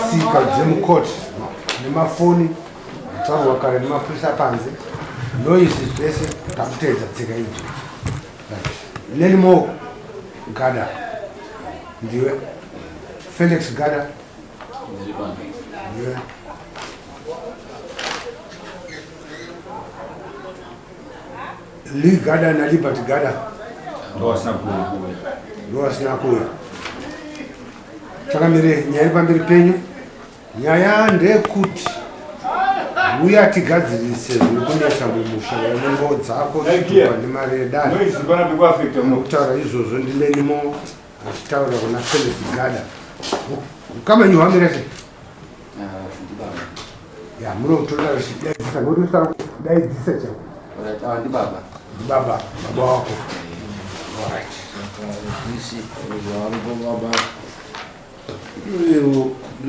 Tsika dzemukoti nemafoni ataurwa kare nemapurisa panze noise zvese takuteedza tsika idzo. Lenimo Gada ndiwe Felix Gada ndiwe Lee Gada naLibert Gada ndowasina kuuya ndowasina kuuya. Changamire, nyaya iri pamberi penyu, nyaya ndeyekuti uya tigadzirise zviri kunetsa mumusha nengo dzako chitupa nemari yedare. Kutaura izvozvo ndilenimo achitaura kuna Felix Gada. Ukama yenyu hwamira sei? Ya, munotoda zvidaidzisa nokuti kudaidzisa chako. Ndibaba. Ndibaba, baba wako. Alright.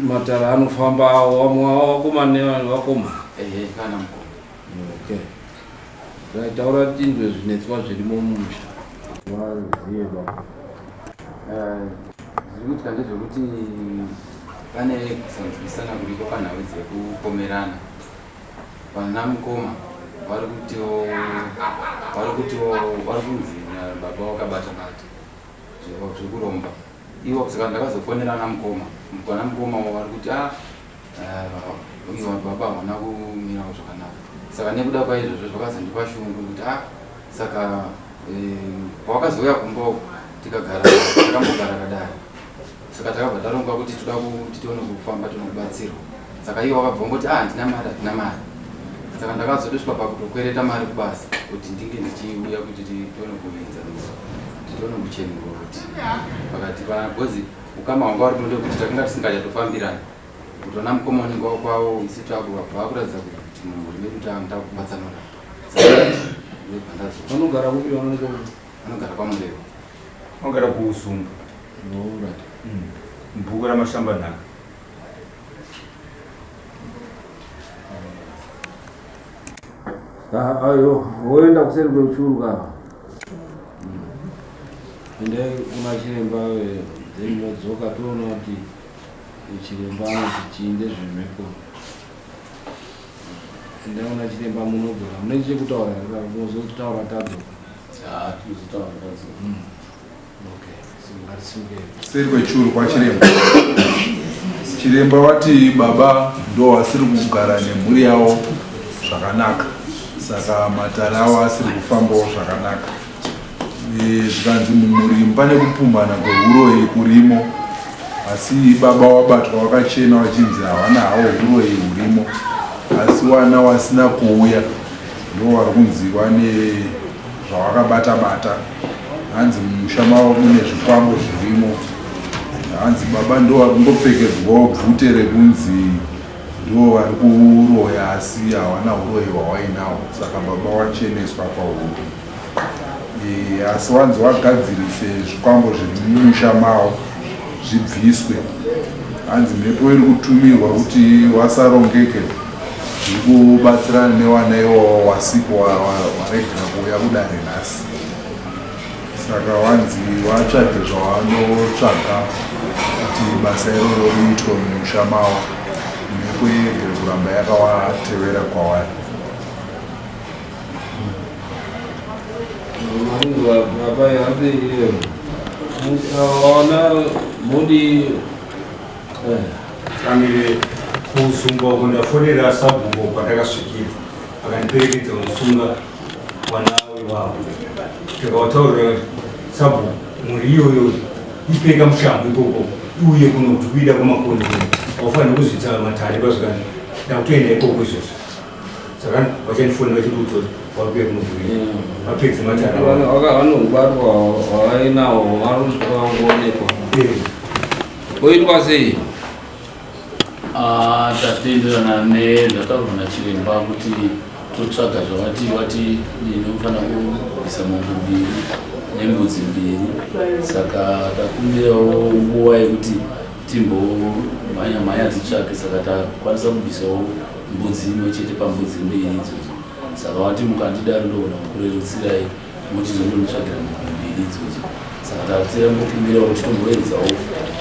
Matara anofamba vamwe vakoma nevanhu vakoma. Ehe, kana mukoma. Okay. Right, taura tinzwe zvinetswa zvirimo mumusha. Vazive baba. Zviri kuitika ndezvekuti pane kusanzwisana kuriko panhau dzekupomerana. Vana mukoma vari kutiwo vari kutiwo vari kunzi baba wakabata bata zvekuromba. Ivo saka ndakazofonera ana mukoma. Vana mukoma vari kuti ah ivo baba havana kumirawo zvakanaka. Saka nekuda kwaizvozvo zvakazondipa shungu kuti ah saka pawakazouya kumba uku tikagara takambogara kadare. Saka takabva taronga kuti toda kuti tione kufamba tione kubatsirwa. Saka iye wakabva ungoti ah handina mari handina mari. Saka ndakazotosvika pakutokwereta mari kubasa kuti ndinge ndichiuya kuti tione kuenzaniswa tione kuchenurwa kuti pakati pa because ukama hwanga waripo ndekuti takanga tisingachatofambirani kuti vana mukoma unenge wakwavo isu takubva vakuratidza kuti mumhuri medu takubatsanura. Saka ndobva ndazo Vanogara kupi vanonge vanogara kwaMurewa. Vanogara kuUsunga. Alright. Mubhuku raMashambanhaka. Ayo, woenda kuseri kwechuru ka. Endai kuna chiremba then vodzoka toona kuti chiremba anoti chii ndezvemhepo. Endai kuna chiremba munodzoka. Mune chekutaura here kana munozotaura tadzoka? Ah, tinozotaura tadzoka. Okay, so ngatisimukei. Seri kwechuru kwachiremba. Chiremba wati baba ndo wasiri kugara nemhuri yavo zvakanaka, saka matare avo asiri kufambawo zvakanaka. Zvikanzi mumhuri pane kupumhana kwehuroyi kurimo, asi baba wabatwa wakachena wachinzi hawana hawo huroyi hurimo, asi wana wasina kuuya ndo wari kunzi wane zvawakabata bata. Hanzi mumusha mavo mune zvikwambo zvirimo. Hanzi baba ndo vari kungopfekedzwawo bvute rekunzi ndo vari kuroya asi hawana huroyi hwawainawo, saka baba wacheneswa pahuro. Asi wanzi wagadzirise zvikwambo zviri mumusha mavo zvibviswe. Hanzi mhepo iri kutumirwa kuti wasarongeke zviri kubatsirana newana iwawo wasipo waregera kuuya kudare nhasi. Saka wanzi watsvage zvawanotsvaga kuti basa iroro riitwe mumusha mavo, mhepo iregere kuramba yakawatevera kwawari. Baba yapi iyo? Ona mudi Amire kusungwa uko ndafonera sabhuku kwatakasvikira akandiperekedza kusunga vana ivavo tikawataurira kuti sabhuku mhuri iyoyo ipeka mushango ikoko iuye kuno kuti kuida kwamakoni kuno haufaniri kuzvitsa matare pazvikani ndakutoenda ikoko izvozvo saka vachandifonera vachindiudza kuti wakuya kuno vapedze matare Vanobatwa vainawo varikuonekwa. Oitwa sei? Tatenderana nezvataurwa nachiremba kuti totsvaga zvavati vati ndinofanira kubvisa mombe mbiri nembudzi mbiri, saka takumbirawo nguva yekuti timbomhanya mhanya titsvake, saka takwanisa kubvisawo mbudzi imwe chete pambudzi mbiri idzodzo. Saka vati mukandidaro ndogona kukurerutsirai mochizondonditsvagira mombe mbiri idzodzo. Saka tatirambopindira kuti tomboedzawo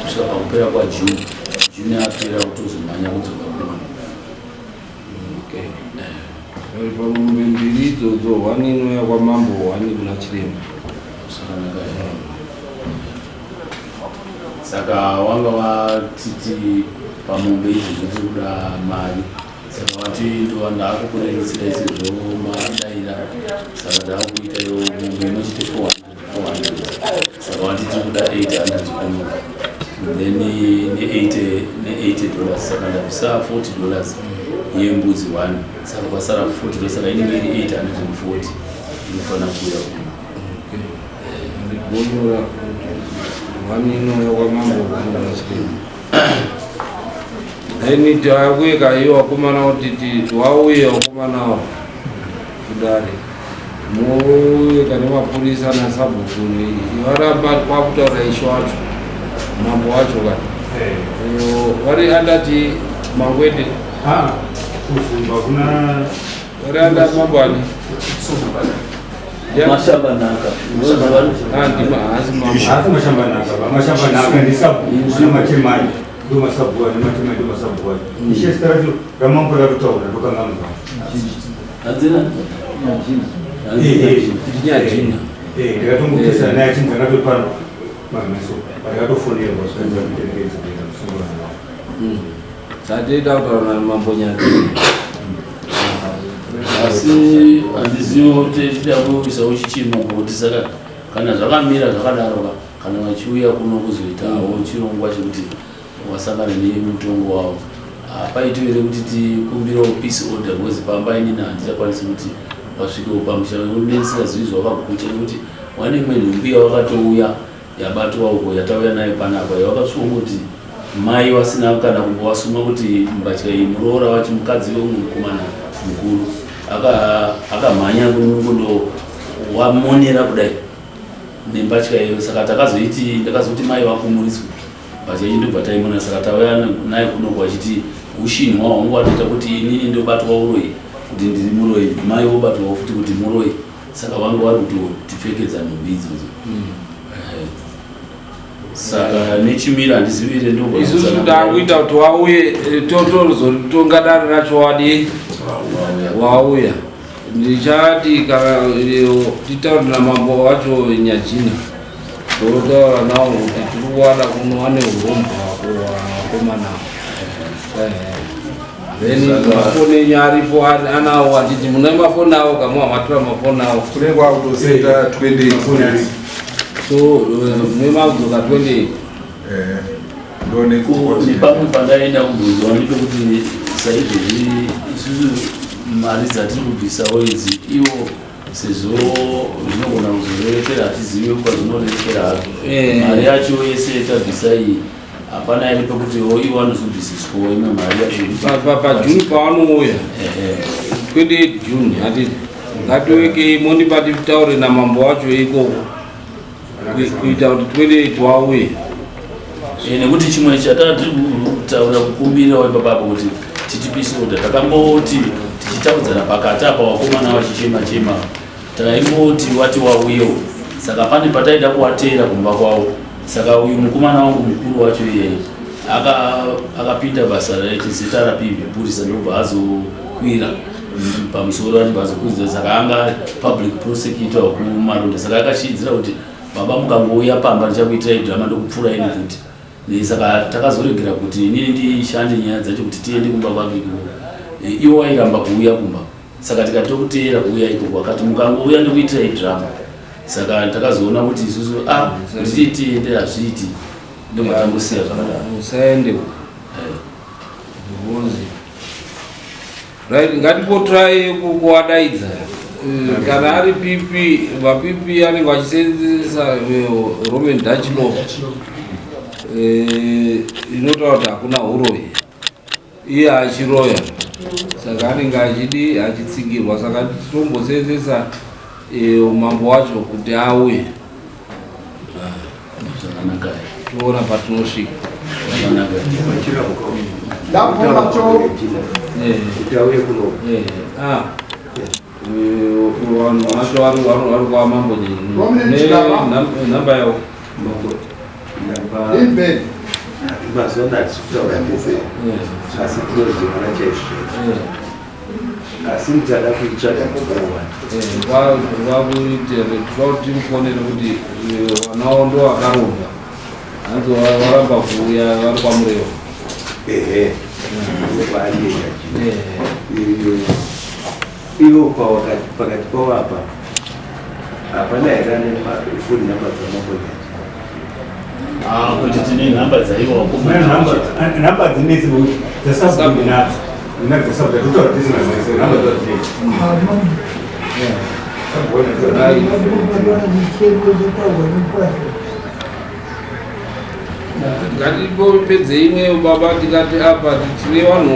kusvika pakupera kwaJune. June apera kutozomhanya kudzoka kuno. Okay. Eh. Pamombe mbiri idzodzo hwani inouya kwamambo hwani kuna chiremba. Zvakanaka. Saka wanga watiti pamombe idzodzo tiri kuda mari. Saka wati ndova ndakukurerutsirai sezvo madaira. Saka ndakuita iyo mombe inochite 400 400. Saka wati tiri kuda 800 kuno. Then ne 80 dollars. Saka ndabvisa 40 dollars yembudzi 1. Saka kwasara 40 dollars. Saka inenge iri 840 inofanira kuuya kuno. Ndibonyora hwani inouya kwamambo hwani kuna chiremba. Then takueka iyo wakomana kuti wauye wakomanawo kudare moueka nemapurisa nasabhuku varamba kwakutaura ishe wacho mambo wacho kani vari andati mangwende kuzumba kuna vari anda mambo ani Mashambanaka. Haasi mambo. Haasi Mashambanaka. Mashambanaka ndisabhuku nematemai ndo masabhuku ane matemai ndo masabhuku acho. Ishe zita racho ramambo rakatotaura ndokanganwa. Hadzina? Ndinyajina. Ndakatongopesana naye achinzi akatori pano mameso ndakatofonerwa zvikanzi akuterekedza kuenda kusungura nawo. Tatoita kutaura namambo Nyajina. Asi handizivi kuti tida kuisawo chichima kuti saka kana zvakamira zvakadaro ka kana vachiuya kuno kuzoitawo chirongwa chekuti wasangana nemutongo wavo hapaiti here kuti tikumbirewo peace order because pamba inini handichakwanisi kuti vasvikewo pamusha nekuti zvawakagucha nekuti wane imwe nhumbi yawakatouya yabatwa uko yatauya nayo panapa yawakasvika kuti mai vasina kana kumbovasuma kuti mbatya iyi muroora wacho mukadzi weumwe mukomana mukuru akamhanya kundo wamonera kudai nembatya iyo. Saka takazoiti ndakazoti mai vakumuriswe mbatya iyi ndobva taimona. Saka tauya nayo kuno vachiti ushinhwa hwangu watoita kuti inini ndobatwa uroyi kuti ndiri muroyi, mai vobatwawo futi kuti muroyi. Saka vangu vari kutotipfekedza nhumbi idzodzo. Saka nechimiro handizivi ire ndogona Isusu kutsanangura. takuita kuti wauye totozotonga dare racho wadi wauya. Ndichati kana titaure namambo wacho Nyajina, totaura nawo kuti tiri kuwada kuno ane urombwa wakomana. Then mafoni enyu aripo anawo handiti mune mafoni awo kamwe amatora mafoni awo. Kune kwakutoseta 28. So mune makudzoka 28. Ndo next court. Nepamwe pandaenda kubvunzwa ndepekuti saizvozvi isusu mari dzatiri kubvisawo idzi ivo sezvo zvinogona kuzorerekera hatizivi kwazvinorerekera hazvo. Mari yacho yese tabvisa iyi hapana iri pekuti ivo vanozobvisiswawo imwe mari yacho PaJune pavanouya 28 June handiti ngatiwekei mondipa titaure namambo wacho ikoko kuita kuti 28 wauye. Nekuti chimwe chatati kutaura kukumbirawo ipapapo kuti titi peace order takamboti tichitaudzana pakati apa vakomana vachichema chema taimboti wati wauyewo. Saka pane pataida kuwateera kumba kwavo. Saka uyu mukomana wangu mukuru wacho iyeye akapinda basa raiti ZRP mupurisa ndobva azokwira pamusoro achibva azokwidza. Saka anga public prosecutor wekuMaronda. Saka akashidzira kuti baba mukangouya pamba ndichakuitirai drama ndokupfuura ini futi. Saka takazoregera kuti inini ndishande nyaya dzacho kuti tiende kumba kwake ikoko. Iwo wairamba kuuya kumba. Saka tikati tokuteera kuuya ikoko akati mukangouya ndikuitirai drama. Saka takazoona kuti isusu kuti tiende hazviiti ndobva tangosiya zvakadaro. Musaende because right ngatimbotrai kuwadaidza. Kana ari PP maPP anenge vachisenzesa Roman Dutch law inotaura kuti hakuna uroyi iye achiroya saka anenge achidi achitsigirwa. Saka tombosenzesa umambo wacho kuti auye Zvakanaka. Toona patinosvika. Zvakanaka. Kuti auye kuno. Vanhu vacho vari kwamambo Prominent Chigaba. Nhamba yavo. Inbed. Mazuva ano hatisi kutaura tese, asi tinozivana chaizvo chaizvo. Asi ndichada kuitsvaga ndinoiwana. Vakuite toda kuti timufonere kuti vana wavo ndo vakaromba, hanzi varamba kuuya vari kwaMurewa. Ehe, kwaari ivo pakati pavo apa hapana here ane foni namba dzamabonyaji? Kuti tine nhamba dzaivo. Nhamba dzinetsi dzasabhuku nadzo, nadzo dzasabhuku totaura tisina nhamba dzadzinetsi. Ngatipopedze imwe baba, tikati apa tine vanhu.